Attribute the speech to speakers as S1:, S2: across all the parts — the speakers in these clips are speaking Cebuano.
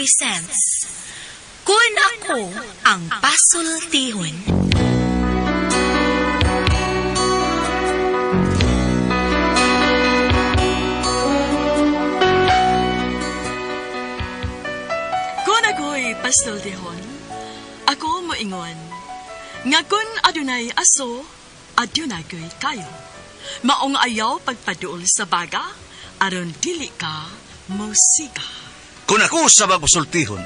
S1: presents Kun Ako Ang Pasultihon.
S2: Kung ako'y pasultihon, ako moingon, nga kun adunay aso, adunay ko'y kayo. Maong ayaw pagpaduol sa baga, aron dili ka musika.
S3: Kung ako sa magpasultihon,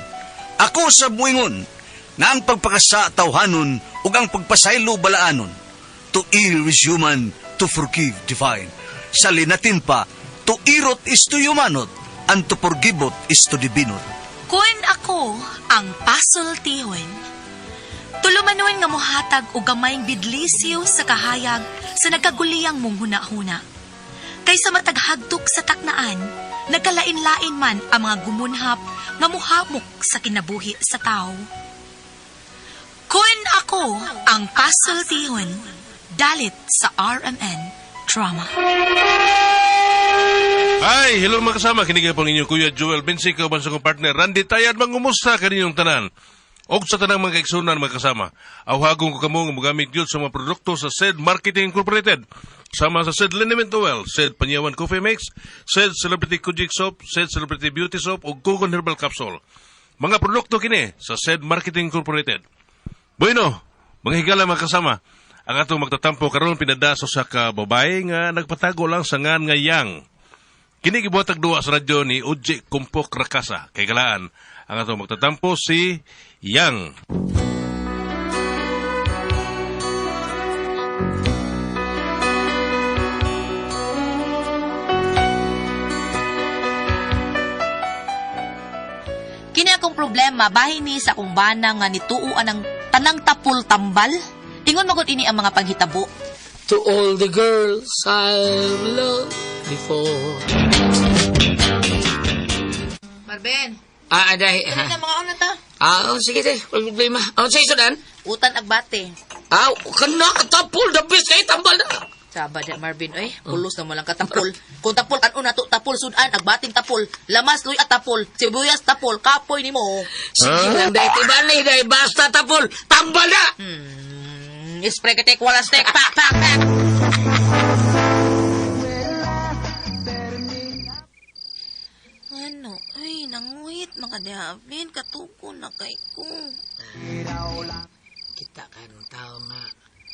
S3: ako sa muingon, nga ang pagpakasa tawhanon ug ang pagpasaylo balaanon. To err is human, to forgive divine. Sa linatin pa, to irot is to humanot, and to forgivot is to divinot.
S1: Kun ako ang pasultihon. Tulumanon nga mohatag og gamayng bidlisiw sa kahayag sa nagkaguliyang mong huna-huna. Kaysa mataghagtok sa taknaan, nagkalain-lain man ang mga gumunhap nga muhamok sa kinabuhi sa tao. Kun ako ang pasultihon, dalit sa RMN Drama.
S4: Hi, hello mga kasama. Kini po ninyo Kuya Joel Bensico, uban sa kong partner Randy Tayad, mangumusta kaninyong tanan. Og sa tanang mga kaigsunan mga kasama. Awhagon ko kamo nga mogamit gyud sa mga produkto sa SED Marketing Incorporated. Sama sa SED Liniment Oil, SED Panyawan Coffee Mix, SED Celebrity Kujik Soap, SED Celebrity Beauty Soap ug Kugon Herbal Capsule. Mga produkto kini sa SED Marketing Incorporated. Bueno, mga higala mga kasama, ang atong magtatampo karon pinadaso sa ka babae nga nagpatago lang sa ngan nga yang. Kini gibuhatag duwa sa radyo ni Uji Kumpok Rakasa. Kay galaan, ang atong magtatampo si Yang.
S5: Kini akong problema bahin ni sa akong bana nga nituo anang tanang tapol tambal. Ingon magod ini ang mga panghitabo.
S6: To all the girls I've loved before.
S5: Marvin,
S6: Ah, dahil,
S5: dali
S6: ha?
S5: na mga una ta.
S6: Ah, oh, sige, te. Walang problema. Oh, sa isudan?
S5: Utan agbate.
S6: Ah, kana tapol the best kay tambal na.
S5: Saba di Marvin oy, pulos na mo lang katapol. Kung tapol kan una to tapol sudan agbating tapol, lamas luy at tapol, sibuyas tapol, kapoy nimo.
S6: Sige lang dahil tibali dahil basta tapol, tambal na.
S5: Spray ka tek wala steak pak pak pak.
S7: Ano? Ay, nanguhit mga dihabin. Katuko na kay ko.
S6: Kita ka ng tao nga.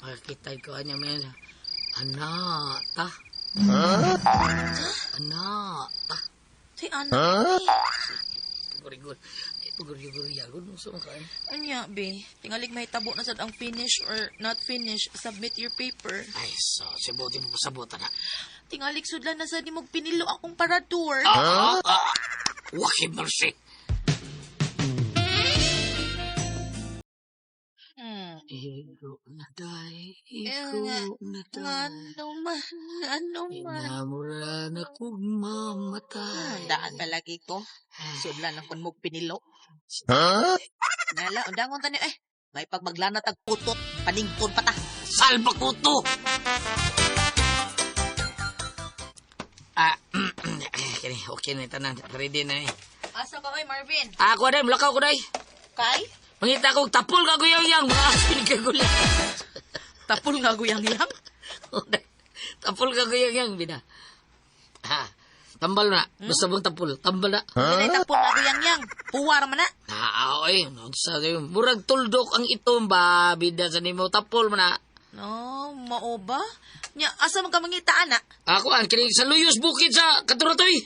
S6: Makakita ko anya men. Ana, ta. Ana, ta.
S7: Si ano? Huh?
S6: Gurigol. Gurigol yagon mo sa mga
S7: Anya, be. Tingalig mahitabo na sad ang finish or not finish. Submit your paper.
S6: Ay, so, sibuti mo pasabutan na.
S7: Tingalig sudlan na sad nimog pinilo akong parador.
S6: Ah, ah, Waki mercy. Igo na day, igo na day.
S7: Ano man, ano man.
S6: Inamura na kong mamatay.
S5: Daan palagi ko. Sudlan ang kun mog pinilo. Nala, undangon tani eh. May pagmaglanat ag putot, panington pa ta.
S6: Salba ko to! Ah, kini, okay na tanan. Ready na eh.
S7: Asa ka oy, Marvin?
S6: Ako day, mulakaw ko day.
S7: Kay?
S6: Mangita ko, tapol ka guyang yang. Mga aspin ka gula.
S5: Tapol nga guyang yang.
S6: Tapol ka guyang yang, bina. Ha, tambal na. Basta mong tapol, tambal na.
S5: Huh? Tapol nga guyang yang. Puwar man na.
S6: Ah, oy, sa murag tuldok ang itom ba bida sa nimo tapol man na.
S7: No, mao ba? Nya, asa man ka mangita, ana?
S6: Ako an kini sa Luyos bukid sa Katuratoy.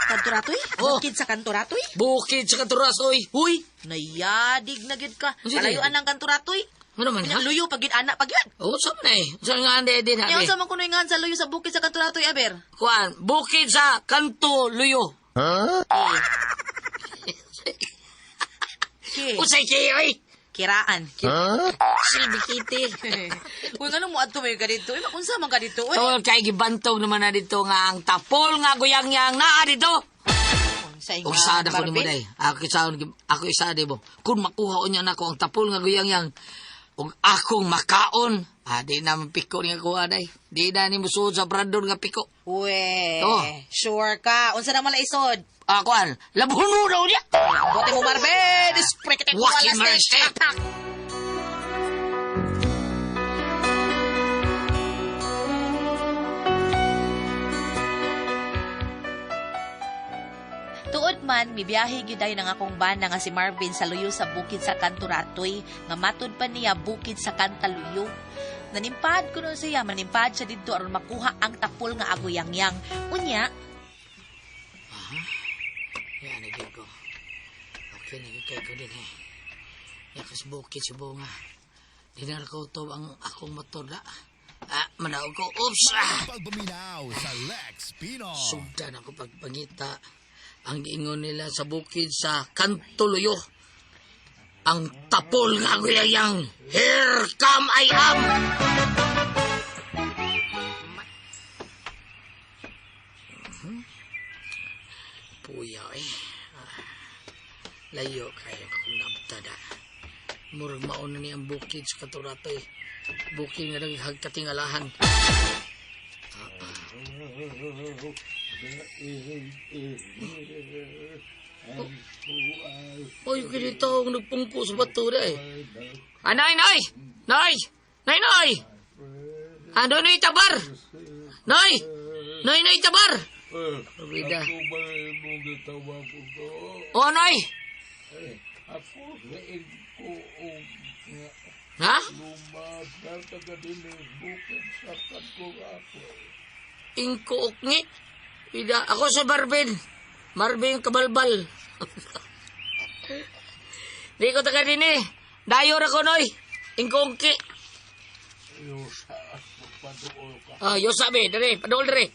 S7: Kanturatoy?
S6: Oh.
S7: Bukid sa kanturatoy?
S6: Bukid sa Katuratoy.
S7: Huy, nayadig na gid ka.
S6: Unsa
S7: Kalayuan ang kanturatoy.
S6: Ano man ha?
S7: Luyo pag gid ana pag yun.
S6: Oh, sa man eh. Sa nga ande din
S7: Nya
S6: ha.
S7: unsa man kunoy ngan sa luyo sa bukid sa kanturatoy aber?
S6: Kuan, bukid sa Kanto Luyo.
S7: Ki.
S6: Usay kay oy.
S7: Kiraan.
S6: Silbi kiti.
S7: Uy, ngano mo adto may ka dito? Uy, unsa man ka dito? Uy,
S6: Tol kay gibantog naman na dito nga ang tapol nga guyang-yang naa dito.
S5: Unsa
S6: Ug sada ko nimo day. Ako isaon ako isa di mo. Kung makuha unya nako ang tapol nga guyang-yang ug akong makaon Ah, di na mapiko ni ako aday. Di na ni musuod sa Brandon nga piko.
S5: Uwe,
S6: Oh.
S5: sure ka. Unsa na malaisod?
S6: Ah, kuan, labuno daw niya.
S5: Bote mo, Marvin! Spray kita
S6: Waki mercy.
S5: Tuod man, mibiyahe gyud dayon ang akong bana nga si Marvin sa luyo sa bukid sa Kanturatoy, nga matud pa niya bukid sa Kantaluyo. Nanimpad ko nun siya, manimpad siya didto aron makuha ang tapol nga agoyangyang. Unya,
S6: Yan, nagig ko. Okay, nagig kay ko din eh. Yakas bukid si bunga. Dinar ko to ang akong motor na. Ah, manaog ko. Oops! Ah!
S8: Pagpaminaw sa Lex Pino.
S6: Sugdan ako pagpangita. Ang giingon nila sa bukid sa Kantuloyo. Ang tapol nga guyayang. Here come I am! Puya eh. Ah, layo kayo kung nabtada. Murag mauna ni ang bukid sa Katuratoy. Bukid nga naghagkatingalahan. Oy, kinito ang nagpungko sa batura eh. Ah, nay, nay! Nay! Nay, nay! Ano nay tabar? Nay! Nay, nay tabar! Rida. Oh, nay! Ha? Ingko okngi. Ida, ako sa Marvin. Marvin Kabalbal. Di ko taga din eh. Dayor ako, noy. Ingko ongki. Ah, yo sabi, dere, padol dere.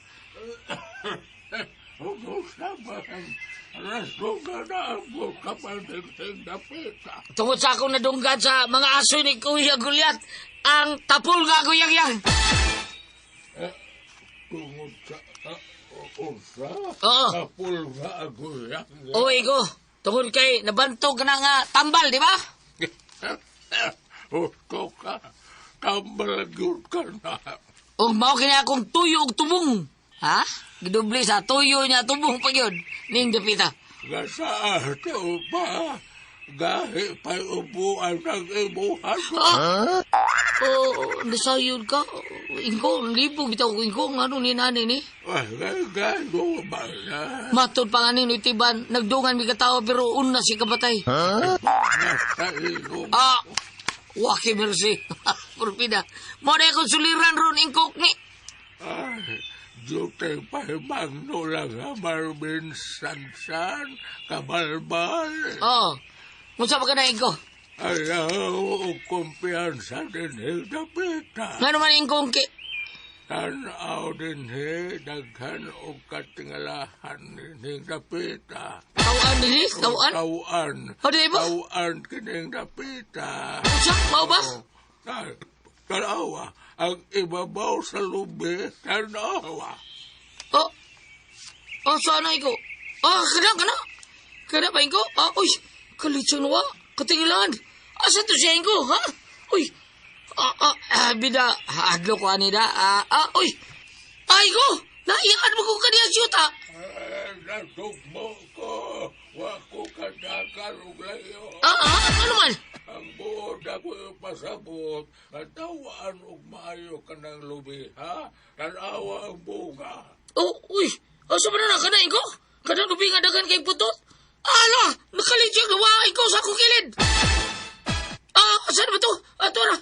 S6: Tungod sa akong nadunggan sa mga aso ni Kuya Gulyat, ang tapol nga guyang yang.
S9: Tungod sa unsa?
S6: Oo.
S9: Tapol nga agoy.
S6: Oo, Igo. Tungod kay nabantog na nga tambal, di ba?
S9: Husto ka. Tambal gyud ka na.
S6: Og mao kini akong tuyo og tubong. Ha? Gidubli sa tuyo niya tubong pa gyud. Ning dapita.
S9: Nga sa ato ba? Gahi pa'y ubuan ng imuhan.
S6: Ah! Oh, nasayod ka. Ingko, libo bitaw ko ingko ngano ni nani ni.
S9: Gano ba na?
S6: Matod pa nga ni Tiban, nagdungan mi katawa pero una si kabatay.
S9: Nasa ilong.
S6: Ah, waki mercy. Purpida. Mo na akong suliran ron ingkok ni.
S9: Ay, Diyoteng pahimangno lang ha, Marvin Sansan, kabalbal.
S6: Oh. Unsa pa ka na ingko?
S9: Ayaw, o kumpiyansa din eh, dapita.
S6: Ngano man ingkong ki?
S9: Tanaw din he, daghan o katingalahan din dapita.
S6: Tawaan dili, tawaan.
S9: Tawaan.
S6: Oh, di ba?
S9: Tawaan kining dapita.
S6: Unsa mao ba?
S9: Tanawa, ang ibabaw sa lubi, tanawa.
S6: Oh. Oh, sana iko. Ah, kana kana. Kana ba ingko? Ah, uy. Kalitsang nawa. Katingilan. Asa to siya ingko, ha? Uy. Ah, ah, ah, bida. Adlo ko ani da. Ah, ah, uy. Ay ko. Naiyan mo ko kaniya siyuta.
S9: Ay, Natugmo ko, wa ko kadakar og layo.
S6: Ah, ah, ano man?
S9: Ang buod ako yung pasabot, katawaan og maayo ka ng lubi, ha? Tanawa ang bunga.
S6: Oh, uy. Asa ba na kana ingko? Kana lubi nga dagan kay putot? Ala, nakalitsyang nawa ingko sa akong kilid. Ah, asa na ba to? Ato na.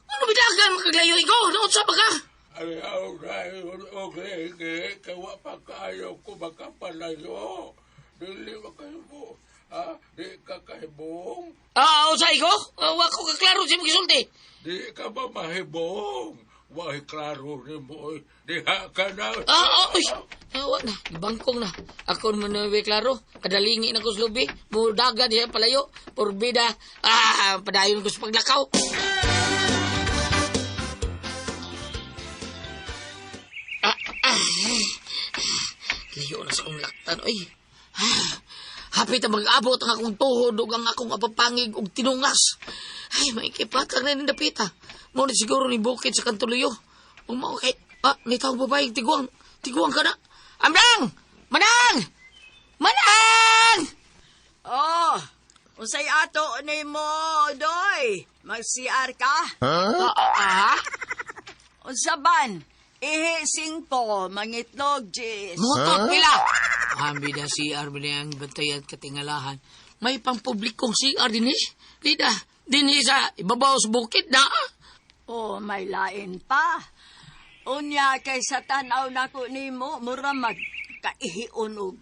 S6: Ano bidagan makaglayo ingko? Naunsa ba ka?
S9: Ayaw na yun, okay, kay wa pa kaayo ko makapalayo. Dili ba kayo mo? Ha? Di ka kahibong?
S6: Ah, sa iko? Ah, wa ko kaklaro sa imong gisulti.
S9: Di ka ba mahibong? Wa klaro ni mo. oy. Diha ka na.
S6: Ah, ah, uy. Ah, wa na. Bangkong na. Ako naman na may klaro. Kadalingi na ko sa lubi. Mudagan siya palayo. Porbida. Ah, padayon ko sa paglakaw. Ah, ah. Layo na sa akong laktan. Uy. Ah, hapit ang mag-abot ang akong tuhod ug ang akong apapangig og tinungas. Ay, may kipatag na ning dapita. Mo ni siguro ni bukid sa kantuloyo. Ug mao kay may taong babae tiguang. Tiguang ka na. Amdang! Manang! Manang!
S10: Oh, unsay ato nimo, Doy? Mag-CR ka?
S6: Ah?
S10: Unsa ban? Ihi singpo, mangitlog, Jis.
S6: Mutot pila. Ambi na CR ba ang bantayan katingalahan. May pampublikong CR din eh. Lida, din eh sa ibabaw sa bukid na.
S10: Oh, may lain pa. Unya kay sa tan-aw nako nimo, mura mag kaihion og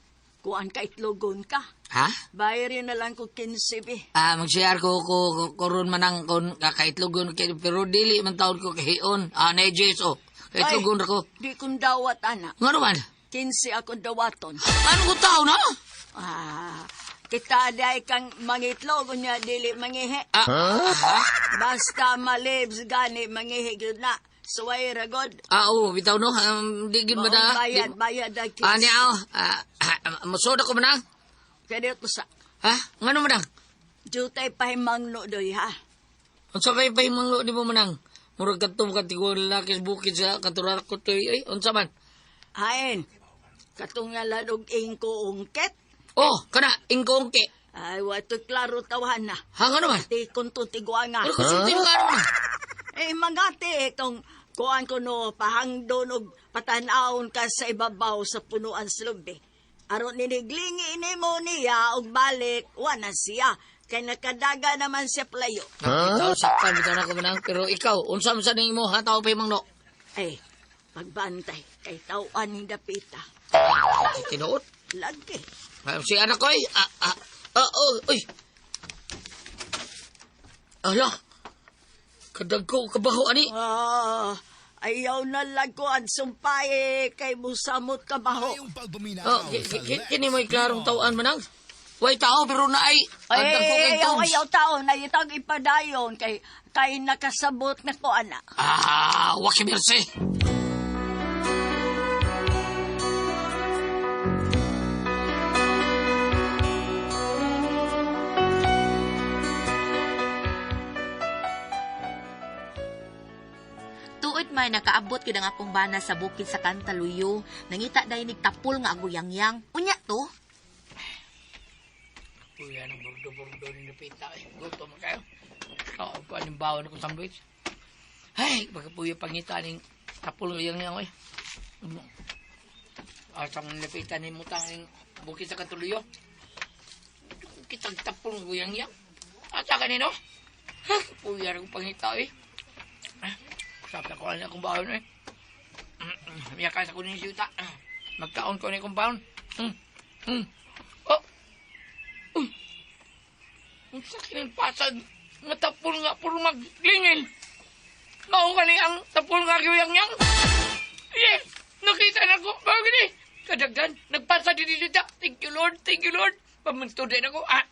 S10: kuan ka itlogon ka.
S6: Ha?
S10: Bayarin na lang ko 15 be.
S6: Ah, mag-CR ko koron manang kon kakaitlogon kay pero dili man taon ko kahion. Ah, na oh. Kaitlogon ra ko.
S10: Di kong dawat ana.
S6: Ngano man?
S10: 15 akong dawaton.
S6: Ano ko taon na?
S10: Ah, kita day kang mangitlog unya dili mangihi.
S6: Ah,
S10: Basta malibs gani mangihi gyud na. Suway ra god.
S6: Ah, oo, bitaw no. Di gyud ba da?
S10: Maong bayad, bayad ang
S6: Ah, niya, oh. Musoda ko manang.
S10: Kaya to sa
S6: Ha? Ngano manang?
S10: jutay pahimangno doy ha.
S6: Unsa kay pahimanglo di mo manang? Murag kadto ka tiguang lalaki sa bukid sa katurar ko to. Ay, unsa man?
S10: Hain. Katungalan og ingko ungket.
S6: Oh, kana ingkongke.
S10: Ay, wato klaro tawahan na.
S6: Ha, ngano man?
S10: Ti kunto tiguanga.
S6: Ano konsulti mo ka man?
S10: Eh, mangati itong kuan ko no, pahangdon og patanawon ka sa ibabaw sa punuan sa lubi. Aron niniglingi nimo niya og balik, wa na siya. Kay nakadaga naman siya playo.
S6: Bitaw saktan bitaw na ko manang pero ikaw unsa man sa nimo ha tao pahimangno?
S10: Ay, pagbantay kay tawaan ning dapita.
S6: Ay, tinuod.
S10: Lagi.
S6: Ah, si anak ko ay oh, uy. Ala. Kadagko kabaho ani.
S10: Ah, ayaw na lang ko ang sumpay kay musamot kabaho.
S6: Oh, kini mo'y klarong tawaan manang. Way tao pero naay
S10: Ay,
S6: ang dagko kay
S10: ayaw,
S6: tubs.
S10: ayaw taon na itang ipadayon kay kay nakasabot na ko ana.
S6: Ah, waki mercy.
S5: Tuod man nakaabot gyud ang akong bana sa bukid sa Kantaluyo. Nangita dayon nig tapol nga aguyangyang. Unya to.
S6: Kuya, nang burdo-burdo ni Lupita. Eh, gutom na kayo. Kaon ko anong bawon ko sandwich. Ay, baka puya pangita ning tapol yang yang eh. Asang ni Lupita ni mutang ning bukid sa Katuloyo. Kitang tapol ng yang yang. Asa kanino? Ha, puya rin pangita eh. Ah, sabi ko ano akong bawon eh. Miyaka sa kunin siyuta. Magkaon ko na akong bawon. Mm. Mm. Oh, unsa kining pasag nga tapol nga puro maglingin. Mao kani ang tapol nga giyang yang. Yes, nakita na ko. Mao gini. Kadaghan nagpasa din dito. Thank you Lord, thank you Lord. Pamunto din ako. Ah,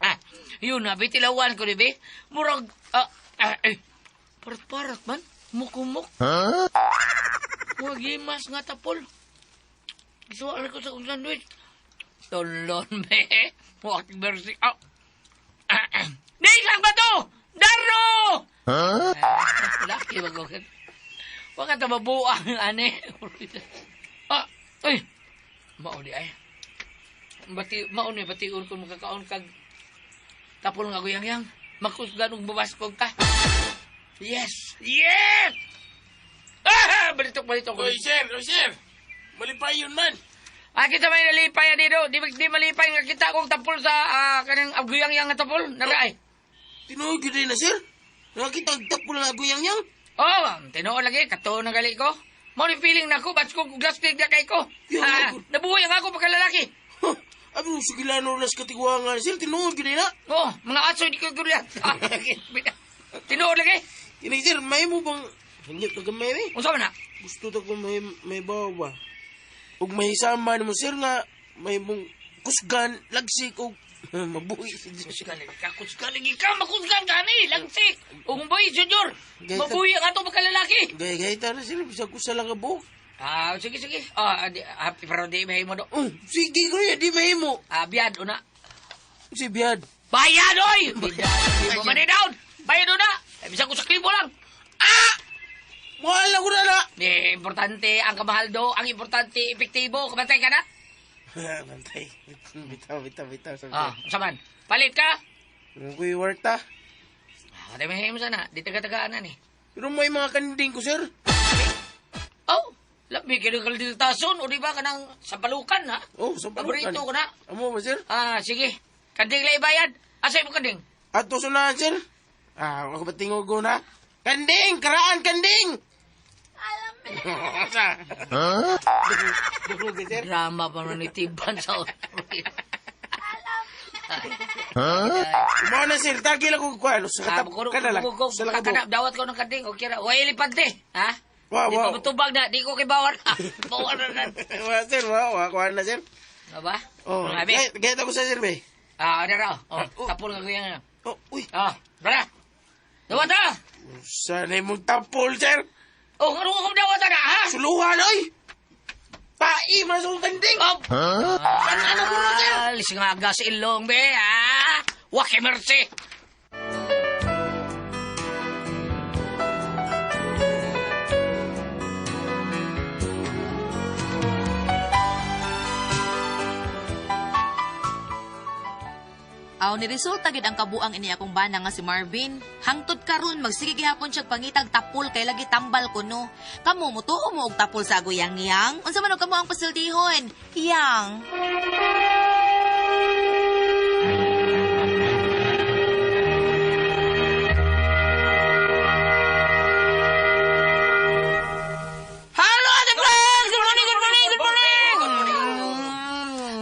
S6: Ah, yun na, bitilawan ko, di ba? Murag, eh, parat-parat man. Mukumok. Huh? Murag himas nga tapol. Gisuwa ko sa kong sandwich. Tolon, be. Muak mercy. Ah. Di lang ba to? Darno! Huh? Laki ba ko? Wag ka mabuang, ane. Ah, uy. Mao di ay. Bati, mao ni bation kung makakaon kag tapol nga guyang yang. Makusgan og babaskog ka. Yes! Yes! Ah! Balitok, balitok.
S9: Oy, sir! Oy, sir! Malipay yun man!
S6: Ah, kita may nalipay dito. Di malipay nga kita kong tapol sa kanang aguyang yang nga tapol. Nara ay.
S9: Tinuod yun na, sir? Nakita ang tapol na aguyang yang?
S6: Oh, tinuod lagi. Katuon na gali ko. Mo ni feeling na ko, bats ko plastic na kay ko. Ah, nabuhay ang ako pagkalalaki.
S9: Huh, abi mo sige lano las katigwangan, sir. Tinuod yun na.
S6: Oh, mga aso di ko gulat. Tinuod lagi.
S9: Kini, sir, may mo bang... Hindi ka gamay, eh.
S6: Unsa man na?
S9: Gusto ta ko may bawa. Ug mahisama nimo, sir, nga may mong kusgan, lagsik, ug mabuhi si Diyos.
S6: Kusgan lagi ka, kusgan lagi ka, makusgan ka ni, langsik. Ug boy, junior,
S9: Gayta-
S6: mabuhay ang ato pagkalalaki.
S9: Gaya gaya na, sir, bisag kusa lang ka buhok.
S6: Ah, sige, sige. Ah, di, pero di mahimo do.
S9: Oh, sige, kuya, di mahimo.
S6: Ah, biyad una.
S9: Si Biyad.
S6: Bayad, oy! Di mo man down. Bayad na. Ay, bisan ko sa klibo lang.
S11: Ah! Mahal na ko na na.
S6: Di, importante ang kamahal do. Ang importante, epektibo. Kamantay ka na?
S11: Bantay. Bitaw, bitaw, bitaw. Sabi.
S6: Ah, unsa man? Palit ka?
S11: Kuy work ta.
S6: Ah, dami mo sana. Di taga-tagaan na ni.
S11: Pero may mga kanding ko, sir.
S6: Oh, labi kayo ng kaldiltason. O di ba kanang sampalukan, ha?
S11: Oh, sampalukan.
S6: Paborito ko na.
S11: Amo ba, sir?
S6: Ah, sige. Kanding lang ibayad. Asa mo kanding?
S11: Ato sunahan, sir. Ah, ako ba tingog ko na? Kanding! Karaan, kanding! Alam Huh? Sir?
S6: Drama pa man itiban sa
S11: Huh? Mo na sir, tagi lang ko kuan sa
S6: Ah,
S11: katap kana lang. Sa lakabo.
S6: Kana dawat ko ng kanding. Okay ra. Way elepante, ha?
S11: Wa,
S6: Di
S11: wa.
S6: ko matubag na, di ko kibawar. Bawar na na.
S11: Wa sir, wa wa kuan na sir.
S6: Ano ba?
S11: Oh,
S6: Mga abi.
S11: gayat ako sa sir be.
S6: Ah, ano raw? Oh, tapol nga kuya.
S11: Oh, uy.
S6: Ah, bara. Dawat ha.
S11: Sana mong tapol sir.
S6: Oh, ano ko dawat na, ha?
S11: Suluhan oy. Pai man sa akong kanding.
S6: Oh.
S11: Huh? Ano ko na sir?
S6: Alis nga gas ilong be, ha? Waki mercy.
S5: Aw ni resulta gid ang kabuang ini akong bana nga si Marvin. Hangtod karon magsige gihapon siya pangitag tapol kay lagi tambal kuno. Kamo mutuo mo og tapol sa aguyang-yang. Unsa man og kamo ang pasiltihon? Yang.
S6: Hello, Ate Friends! Good morning, good morning, good morning!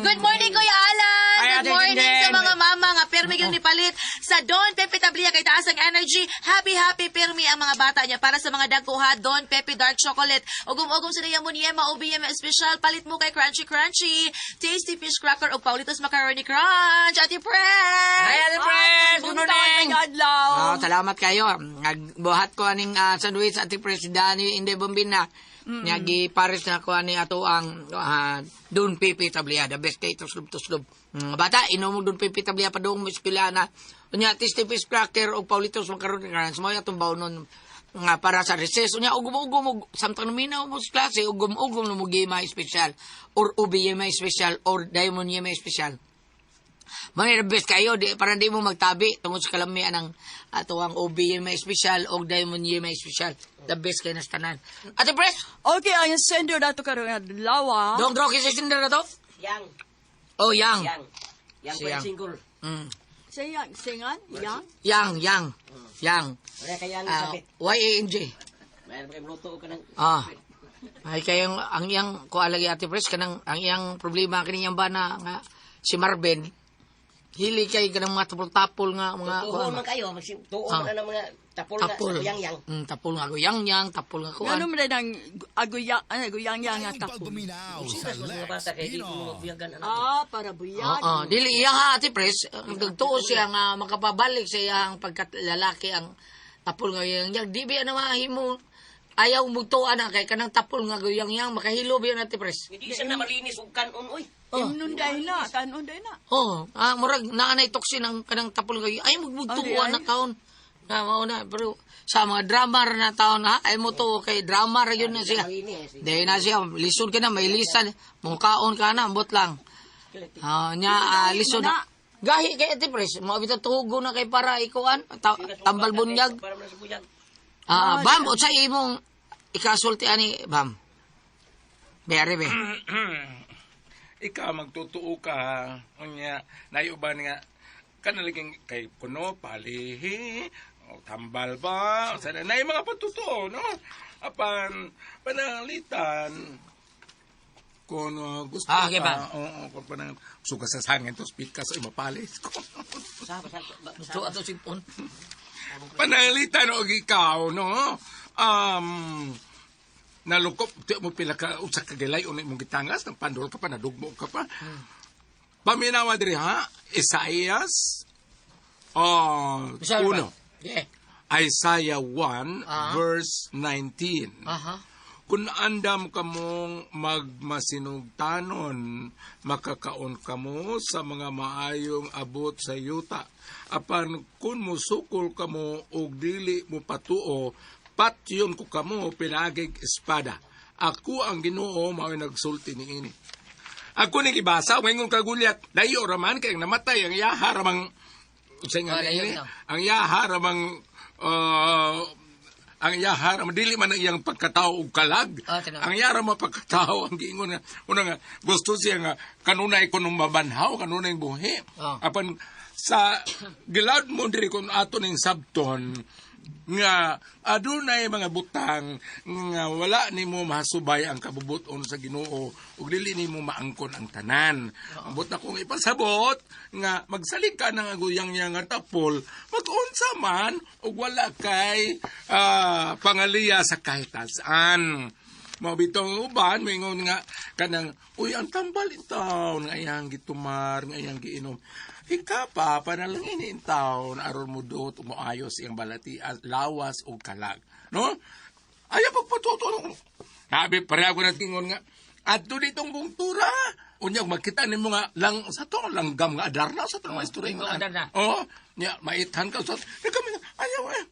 S5: Good morning, Kuya Alan!
S6: Ay,
S5: Good
S6: Ate
S5: morning
S6: Jinden.
S5: sa mga mama nga pirmi yung nipalit sa Don Pepe Tablia kay taas ang energy. Happy, happy pirmi ang mga bata niya para sa mga dagko ha, Don Pepe Dark Chocolate. Ugom-ugom sa niya Munyema, OBM Special. Palit mo kay Crunchy Crunchy, Tasty Fish Cracker o Paulitos Macaroni Crunch. Ate Press!
S6: Hi, Ate Press! Good morning!
S2: Adlaw.
S6: Oh, salamat kayo. Nagbuhat ko aning sandwich Ate Press Dani Inday Bombina. Mm. Nagi pares na ko ani ato ang Don Pepe Tablia. The best kay tuslob-tuslob. Bata, inom mo Don Pepe Tablia padung mo eskwela na. Unya, Tasty Fish Cracker o Paulitos Macaroni Crunch. Mo atong baunon nga para sa recess. Unya, ugom-ugom, samtang naminaw mo sa klase, ugom-ugom na mo gima espesyal or ubi yema espesyal or diamond yema espesyal. Mga the best kayo, di, para di mo magtabi tungod sa kalamian ng ato ang OB may espesyal o Diamond may espesyal. The best kayo na sa tanan. Ate Pres,
S2: Okay, ang sender dato karon adlaw.
S6: dong draw kasi sender na to?
S12: Yang.
S6: Oh, yang.
S12: Yang. Yang
S6: Si
S12: pa
S6: Yang.
S12: single.
S2: Sayang, singan, yang.
S6: Yang, yang. Yang.
S12: Wala kayang
S6: Ah,
S12: sabit.
S6: Y-A-N-G.
S12: Mayroon kayong luto ka ng...
S6: Ah. Ay kayong ang iyang kuha lagi Ate Pres kanang ang iyang problema kini iyang bana nga si Marvin hili kay kanang mga tapol-tapol nga mga
S12: Tuon man kayo. Tuon
S6: Ah.
S12: man na mga tapol nga
S6: tapol.
S12: sa yang yang.
S6: Tapol nga yang yang, tapol nga kuan.
S2: Ngano man ang aguyang, ano, aguyang yang nga tapol.
S8: Sa
S12: Mas mga bata kay di mo mabuyagan. Ano.
S2: Ah, para buyag.
S6: Oo, dili iya ha Ate Pres, nagtuo siya nga makapabalik sa iyang pagkalalaki ang tapol nga yang yang di biya na mahimo ayaw mugtuan na kay kanang tapol nga yang yang makahilo biya na Ate Pres.
S12: Hindi siya na malinis og kanon oy.
S2: Imnon dahil na, kanon dahil na.
S6: Oh, murag naa nay toxin ang kanang tapol nga ay mugtuan
S2: Ay,
S6: na taon. Na mao na pero sa mga drama ra na taon ha ay mo to kay drama ra yun na siya. Dahil na siya lisod ka na may lisan mungkaon ka na ambot lang. Ah, nya lisod na. Gahi kay Ate Pres, mo bitaw tugo na kay para ikuan tambal bunyag.
S12: Para man sa buyag.
S6: Ah, bam, unsa imong ikasulti ani bam? Bere be.
S9: Ikaw magtotoo ka. Unya, nayuban nga kanalaging kay kuno palihi o tambal ba sana na mga patutuo no apan pananglitan kung gusto
S6: Ah, okay
S9: ka
S6: ba?
S9: oo kung panang suka sa sangin to speak ka sa imapalis ko
S6: Gusto ato sipon.
S9: Pananglitan og ikaw no nalukop di mo pila ka usa ka gilay unay mong gitangas nang pandol ka pa nadugmo ka pa. Paminawa diri ha Isaias oh
S6: Bisaya ba?
S9: uno
S6: Yeah.
S9: Isaiah 1
S6: Ah.
S9: verse 19.
S6: Aha.
S9: Kung andam kamong magmasinugtanon, makakaon kamo sa mga maayong abot sa yuta. Apan kung musukol kamo og dili mo patuo, patyon ko kamo pinaagig espada. Ako ang Ginoo, mao'y nagsulti niini. Ako ni gibasa, ngayon kagulyat, layo raman kay ang namatay ang yaha ramang sa nga
S6: Oh, layo
S9: ini,
S6: bitaw.
S9: ang yaha ramang ang yaha ramang dili man ang iyang pagkatao og kalag.
S6: Ah, tinuod.
S9: Ang yaha ramang pagkatao ang giingon nga una nga gusto siya nga kanunay ko nung mabanhaw, kanunay buhi.
S6: Ah.
S9: Apan sa gilad mo diri kung ato ning sabton nga adunay mga butang nga wala nimo mahasubay ang kabubuton sa Ginoo ug dili nimo maangkon ang tanan. Ambot na kong ipasabot nga magsalig ka ng aguyang niya nga tapol, mag-unsa man ug wala kay pangaliya sa kahit saan. Mao bitong ang uban moingon nga kanang, uy, ang tambal in taon nga iyang gitumar, nga iyang giinom. Ika pa panalangin in taon aron mo duot mo ayos iyang balati lawas ug kalag, no? Ayaw pagpatuto. Sabi pareho ko na tingon nga adto ditong bungtura. Unya magkita nimo nga lang sa to langgam nga adarna sa to maestro
S6: oh, adarna.
S9: Oh, nya maithan ka sa nagkami ayaw eh.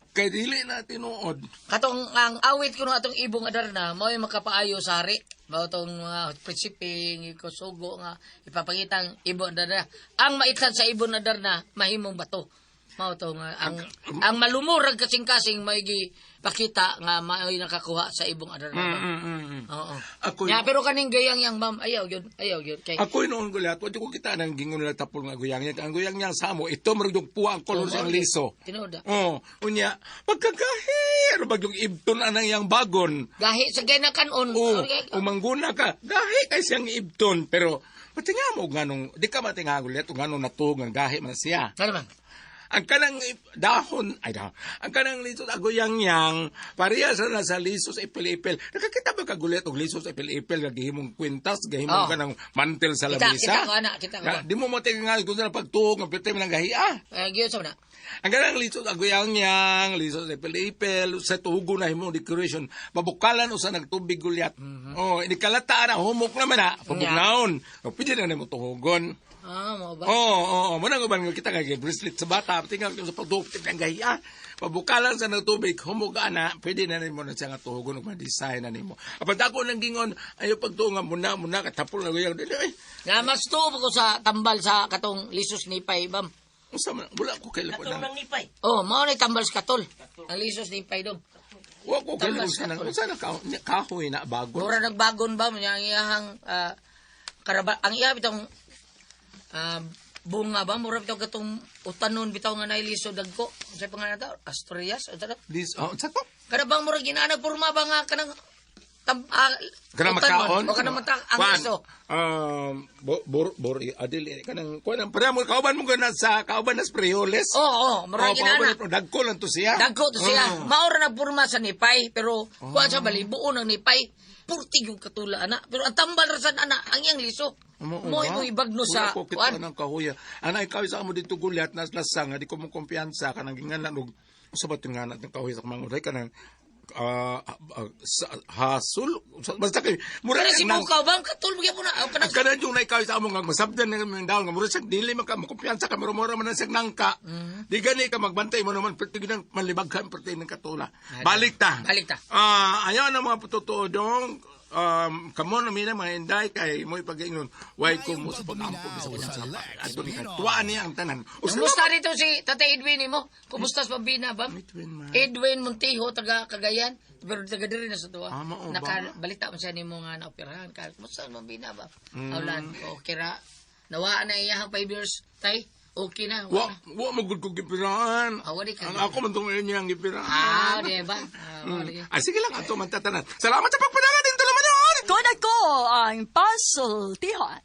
S9: Kay dili na tinuod.
S6: Katong ang awit kuno atong ibong adarna, mao'y makapaayo sa hari. Mao tong mga prinsipe ikusugo nga ipapakita ang ibong adarna. Ang maitlan sa ibong adarna mahimong bato. Mao to nga ang malumurag kasing-kasing may gipakita nga mao'y nakakuha sa ibong adarna. Oo.
S9: Ako
S6: Ya, pero kaning gayang yang ma'am, ayaw yun, ayaw yun. Kay
S9: Ako noon gulat, wala ko kita nang gingon nila tapol nga guyang niya. Ang guyang niya sa mo, ito marugdog puwa ang kolor siyang liso.
S6: Tinuod. Ah.
S9: Oh, unya, pagkagahir, bagyong ibton anang iyang bagon.
S6: Gahi sa gay na kanon.
S9: Oo, umangguna ka, gahi kay siyang ibton. Pero, matinga mo ganong, di ka matinga gulat, o ganong natuog ang gahi man siya.
S6: Ano man?
S9: Ang kanang dahon, ay dahon, ang kanang liso aguyang yang, pareha sa nasa liso sa ipil-ipil. Nakakita ba kagulit og liso sa ipil-ipil, nga gihimong kwintas, gihimong
S6: Oh.
S9: kanang mantel sa
S6: Kita,
S9: lamisa?
S6: kita ko, ana, kita ko.
S9: Nga, di mo matinga kung sa pagtuog, ang pwede mo ng gahi, ah.
S6: Eh, gyud sa na.
S9: Ang kanang liso sa aguyang yang, liso sa ipil-ipil, sa tugo na himong decoration, mabukalan o sa nagtubig gulyat. Oh, inikalata na, humok naman na, pabugnaon. O, pwede na nimo tuhugon.
S6: Ah, mo ba?
S9: Oo, oo, oo. Muna nga kita kay bracelet sa bata, tingnan ko sa pagduop ng gahiya. Pabukalan sa nagtubig, humuga na, pwede na nimo na siya nga tuhugon ug ma-design na nimo. Apan dako nang gingon, ayo pagtuo nga muna muna katapol na guyang dili ay.
S6: Na mas tuo ko sa tambal sa katong lisos nipay bam.
S9: Unsa man wala ko kay
S12: Katong
S9: nang
S12: nang nipay.
S6: Oh, mao ni tambal sa katol. Ang lisos nipay dong.
S9: wa ko kay
S6: Tambal
S9: sa
S6: sa
S9: nang
S6: katol.
S9: unsa na ka, kahoy na bago.
S6: Mura nagbagon ba niya ang iyahang karaba ang iya bitong bunga ba mura bitaw katong utanon bitaw nga nailiso dagko. Unsay pangalan ta? Asturias unsa ta?
S9: This oh, unsa to?
S6: Kada bang mura ginaanag porma ba nga kanang tam,
S9: Kanang
S6: utanon?
S9: makaon.
S6: O kanang mata ang
S9: Kuan,
S6: liso.
S9: Bo, bor, bor, adil, kanang, kuan, ang pareha mo, kauban mo gana sa, kauban na sa Prioles.
S6: Oo, oh, mura
S9: Oh,
S6: ginaana.
S9: kauban na- dagko lang to siya.
S6: Dagko to siya.
S9: Oh.
S6: Maura na porma sa nipay pero kuan sa bali buo ng nipay. Purti yung katula ana. Pero ang tambal ra sad ana ang iyang liso.
S9: Mo
S6: Mo mo ibagno sa
S9: ko kita
S6: kuan.
S9: ng kahuya. Ana ikaw sa amo dito gulyat nas lasang di ko mo kumpiyansa kanang ginganan og usa ba ting nganak ng kahuya sa manguday kanang hasul basta kay mura
S6: Pero si
S9: nang-
S6: Bukaw ba katul mo gyapon na o kanang
S9: Ang kanan yung naikaw sa amo nga masabdan ng mga daon nga mura siya dili man ka makumpiyansa ka mura man na siyang nangka. Di gani ka magbantay mo naman perti ginang malibaghan perti ng katula. Balik ta.
S6: Balik ta.
S9: Ah, ayaw na mga totoo dong. Kamo na mina mga inday kay mo ipag-ingon why ko mo sa pag-ampo sa unang sa ato ni tuwaan niya ang tanan. O,
S6: Kumusta rito si Tatay Edwin mo? Kumusta sa pabina ba?
S9: Edwin, man.
S6: Edwin Montijo taga Cagayan, pero taga diri na sa tuwa.
S9: Ah, mao ba?
S6: Nakabalita mo siya nimo nga naoperahan ka. Kumusta sa pabina ba? Awlan, okay ra. Nawaan na iya 5 years tay. Okay na.
S9: Wa
S6: Wa.
S9: wa magud ko gipiraan.
S6: Ah, wali ka.
S9: Ang ako man tong inyo ang gipiraan.
S6: Ah, di ba? Ah, wali.
S9: Ay, sige lang ato man tatanan. Salamat sa pagpadagan din naman yun.
S2: Ko na ko ang pasultihan.